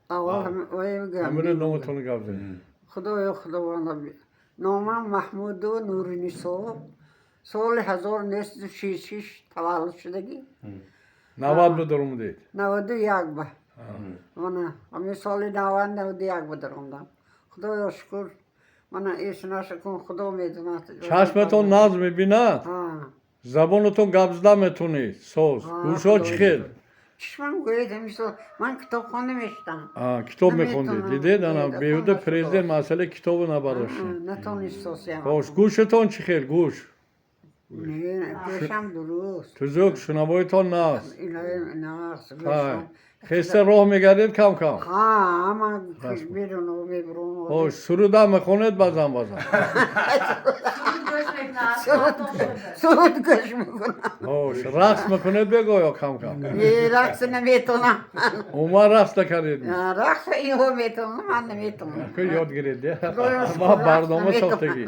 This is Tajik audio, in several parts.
Аввал ҳамин. Ҳамина номатонро гап занед. Худоё, Худованда, номам Маҳмуду Нуринисо, соли 1966 таваллуд шудагӣ. 90 ба даромадед? 91 ба. Мана ҳамин соли 91 ба даромадам, Худоё шукр. Мана эсинаша кун, Худо медонад. Чашматон нағз мебинад? Ҳа. Забонатон гап зада метонед соз? Гӯшҳо чӣ хел? Чишмам, гӯед, ҳамисол ман китобхона мешитам. Китоб мехондед, дидед, ана беҳуда Наметавонам. Президент масъалаи китобо набардоштем. Натонистосиям. Хош, гӯшатон чӣ хел, гӯш? Не, гӯшам дуруст. Тузук, шунавоитон нағз? Нағз. Хай, хеста роҳ мегардед кам кам? Ҳа, ман беруну мебурум. Хош, сурудам мехонед баъзан баъзан? Суруд гӯш мекунам. Хош, рақс мекунед бего ё кам кам? Не, рақс наметонам. Умуман рақс накардед? Рақс инҳо метавонам, ман наметавонам. Ку ёд гиред. Худоё шукр, ма рақс барнома наметавонам. сохтагӣ.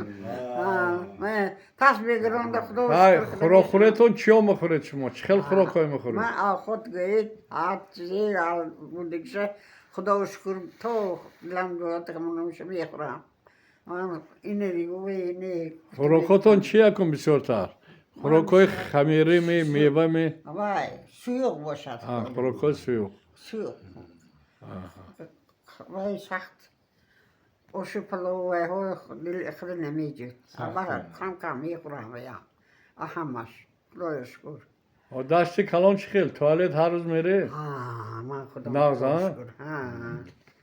Тас мегиронда, Худо Ҳай, шукр. хӯрокхӯретон чиё мехӯред шумо? Чӣ хел хӯрокҳое мехӯред? Ман ахот, гӯед, ҳар чизе будагиша, Худо шукр, то дилам гӯяд, ҳамонамша мехӯрам. Ман ине ине. Хӯрокҳотон чи якун бисёртар? Хӯрокҳои хамирӣ ми, мева ми? Вай, суюқ бошад. Хӯрокҳои суюқ. Суюқ. Вай, сахт ошу палов, вайҳо дил хеле намеҷӯд. Кам кам мехӯрам вая ҳамаш, Худоё шукр. Дашти калон чӣ хел? Туалет ҳар рӯз меред? Ман Худо Нағз, а? шукр.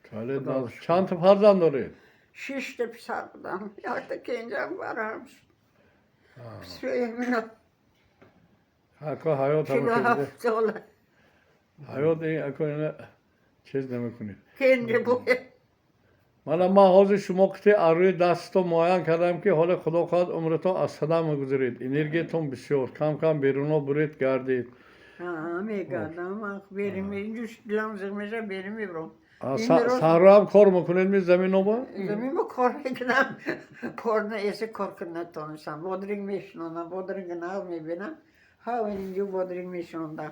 Туалет нағз. Чанд та фарзанд доред? Шишта писар будам, якта кенҷам барам. Сеюмина. Ако ҳаёт чилу ҳама ҳафт сола. ҳаёт ин ако ина чиз намекунед. Кенҷа буд. Мана ман ҳозир шумо қити аз рӯи дастатон муайян кардам, ки ҳоле, Худо хоҳад, умратон аз сада мегузаред, энергиятон бисёр. Кам кам беруно буред, гардед. Мегардам ман, берим, инҷо дилам зиқ меша, берим мебурам. Саҳроам кор мекунед ми, заминоба? Заминба кор мекунам, кор эсе кор кунам натонистам. Бодринг мешинонам, бодринг нағз мебинам. Ҳа, инҷо бодринг мешинондам.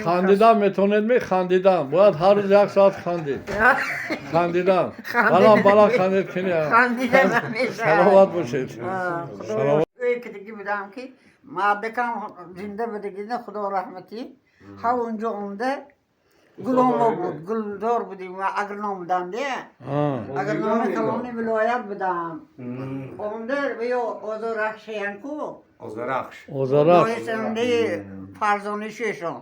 Хандидан метавонед ми? Хандидан бояд ҳар рӯз як соат хандид. Хандидан баланд баланд хандид кини. Хандида намешавад. Саломат бошед. Кидиги будам, ки мардакам зинда будагина, Худо раҳматӣ, ҳа, унҷо омда гуломо буд, гулдор будим ва агроном будам де. Агрономи калони вилоят будам. Омда ё Озорахшаянку. Озарахш. Озарахш. Доисандаи фарзонишешон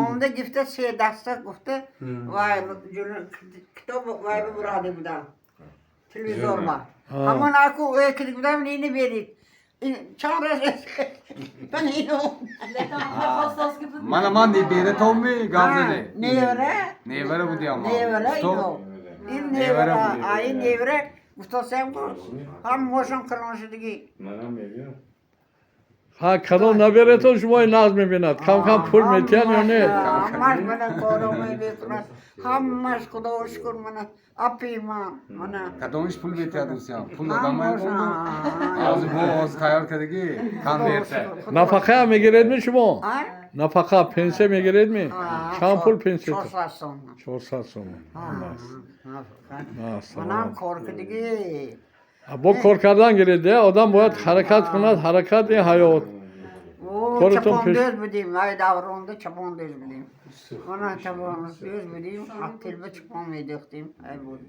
омда гифта, се даста гуфта, вай китоб вай бураде будам, телевизорма. Ҳамон аку кидик будам, ини берид, чанд раз ман ино. Мана ман небератонми, гап заде. Невара. Невара будиам. Невара ино. Ин невара, а ин невара гуфтосам, ҳам мошон калон шудагӣ. Ҳа, кадом набератон шумои нағз мебинад? Кам кам пул метиҳанд ё не? Ҳамаш мана коро мекунад, ҳамаш, Худо шукр, мана апи ман мана. Кадомиш пул метиҳад, усиям? Пул додам, ҳозир бо ҳозир тайёр кардагӣ конверта. Нафақаам мегиредми шумо? Нафақа, пенсия мегиредми? Чанд пул пенсия? 400 сом. 400 сом. Манам кор кардагӣ. Бо кор кардан гиред, одам бояд ҳаракат кунад, ҳаракат ин ҳаёт. Чапондӯз будем, ай давронда чапондӯз будем, мана чапондӯз будем, ҳаттилба чапон медӯхтем, ай буд.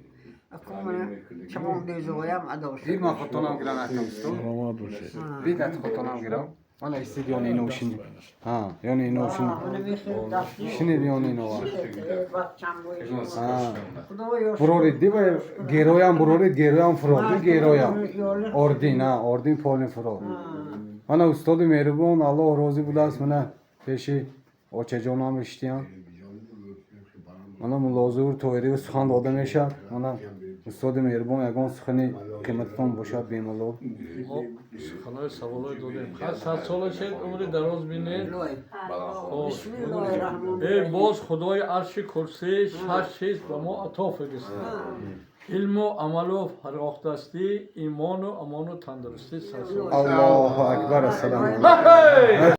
Аку мана чапондӯзоям адо шуд. Дид, ман хотонам гирам, акам устод. Саломат бошед. Дид, ат хотонам гирам. Мана истид ёни ино шинид. Ҳа, ёни ино шинид. Шинид ёни ино. Бурорид, ди героям бурорид, героям фурод, героям. Ордин, ҳа, ордин полин фурод. Мана устоди меҳрубон, Аллоҳ розӣ будааст, мана пеши очаҷонам иштиян. Мана Муллозур Тоириев сухан дода мешавад. Мана устоди меҳрубон, ягон сухани қимататон бошад, бемалол. Суханои саволҳое додем. Садсола шед, умри дароз бинед. Эй, боз Худои арши курсӣ шаш чиз ба мо ато фиристад: илму амалу фарохдастӣ, имону амону тандурустӣ. Садсола. Аллоҳу акбар, ассалому алайкум.